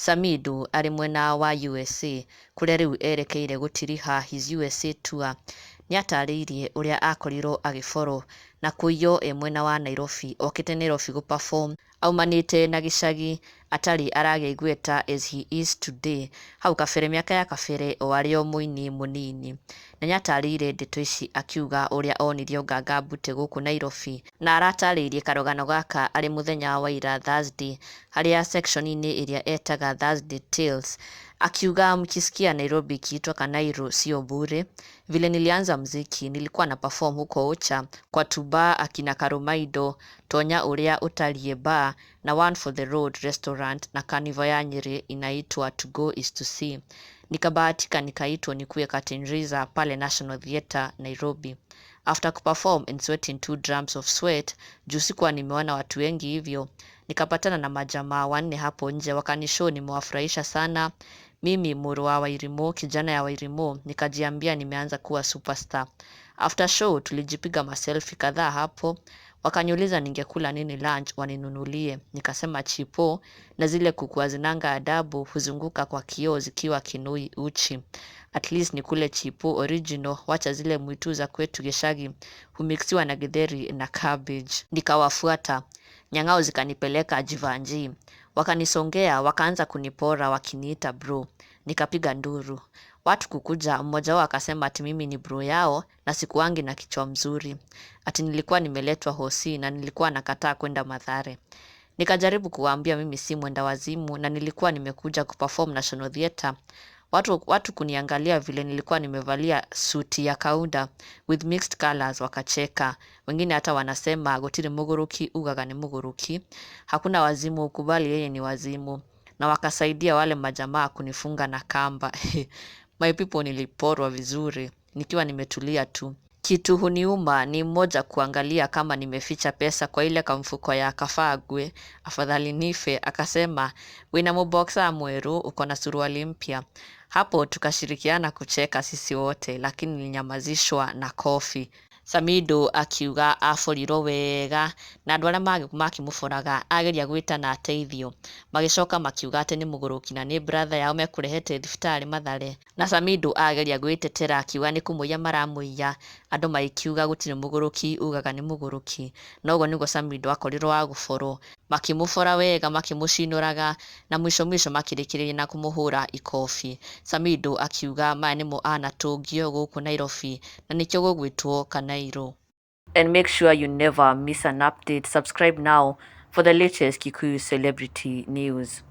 Samidoh arĩ mwena wa USA kũrĩa rĩu erekeire gũtiriha his USA tour, nĩatarĩirie ũrĩa akorirwo agĩborwo na kũiywo e mwena wa Nairobi okĩte Nairobi gũ perform aumanĩte na gĩcagi atarĩ aragĩa igweta as he is today. Hau kabere, mĩaka ya kabere, o arĩ o mũini mũnini. Na nĩatarĩirie ndeto ici akiuga ũrĩa onirio nganga mbute gũkũ Nairobi, na aratarĩirie karũgano gaka arĩ mũthenya wa ira, Thursday, harĩa section-inĩ ĩrĩa etaga Thursday Tales, akiuga, "Mkisikia Nairobi ikiitwa Kanairo sio bure. Vile nilianza mziki, nilikuwa na perform huko Ocha kwa tuba akina Karumaido, Tonya ũrĩa ũtariĩ bar na One for the Road restaurant na carnival ya Nyeri inaitwa To Go Is To See. Nikabahatika nikaitwa nikuwe curtain raiser pale National Theatre Nairobi. After kuperform and sweating two drums of sweat, juu sikuwa nimeona watu wengi hivyo, nikapatana na majamaa wanne hapo nje, wakanishow nimewafurahisha sana. Mimi mũrũ wa Wairimu, kijana ya Wairimu, nikajiambia nimeanza kuwa superstar. After show tulijipiga maselfie kadhaa hapo, wakaniuliza ningekula nini lunch waninunulie. Nikasema chipo na zile kuku hazinanga adabu huzunguka kwa kioo zikiwa kinui uchi. At least nikule chipo original, wacha zile mwitu za kwetu gĩcagi humixiwa na githeri na cabbage. Nikawafuata nyang'au zikanipeleka Jeevanjee, wakanisongea, wakaanza kunipora wakiniita bro. Nikapiga nduru. Watu kukuja, mmoja wao akasema ati mimi ni bro yao na sikuangi na kichwa mzuri. Ati nilikuwa nimeletwa hosi na nilikuwa nakataa kwenda Mathare. Nikajaribu kuwaambia mimi si mwenda wazimu na nilikuwa nimekuja kuperform National Theatre. Watu kuniangalia vile nilikuwa nimevalia suti ya kaunda with mixed colors wakacheka. Wengine hata wanasema gũtirĩ mũgũrũki ugaga nĩ mũgũrũki. Hakuna wazimu ukubali yeye ni wazimu. Na wakasaidia wale majamaa kunifunga na kamba. My people, niliporwa vizuri nikiwa nimetulia tu. Kitu huniuma ni mmoja kuangalia kama nimeficha pesa kwa ile kamfuko ya kafagwe, afadhali nife, akasema wĩna mũboxer mwerũ, uko na suruali mpya. Hapo tukashirikiana kucheka sisi wote, lakini nilinyamazishwa na kofi." Samidoh akiuga aborirwo wega na andũ arĩa makĩmũboraga ageria gwĩtana ateithio magĩcoka makiuga atĩ nĩ mũgũrũki na nĩ brother yao mekũrehete thibitarĩ Mathare. Na Samidoh ageria gwĩtetera akiuga nĩ kũmũiya maramũiya, andũ magĩkiuga gũtirĩ mũgũrũki ugaga nĩ mũgũrũki. Na ũguo nĩguo Samidoh akorirwo wa gũborwo, makĩmũbora wega makĩmũcinũraga na mũico mũico makĩrĩkĩrĩria na kũmũhũra ikobi. Samidoh akiuga maya nĩmo anatũngio gũkũ Nairobi na nĩkĩo gũgwĩtwo Kanairo. And make sure you never miss an update. Subscribe now for the latest Kikuyu celebrity news.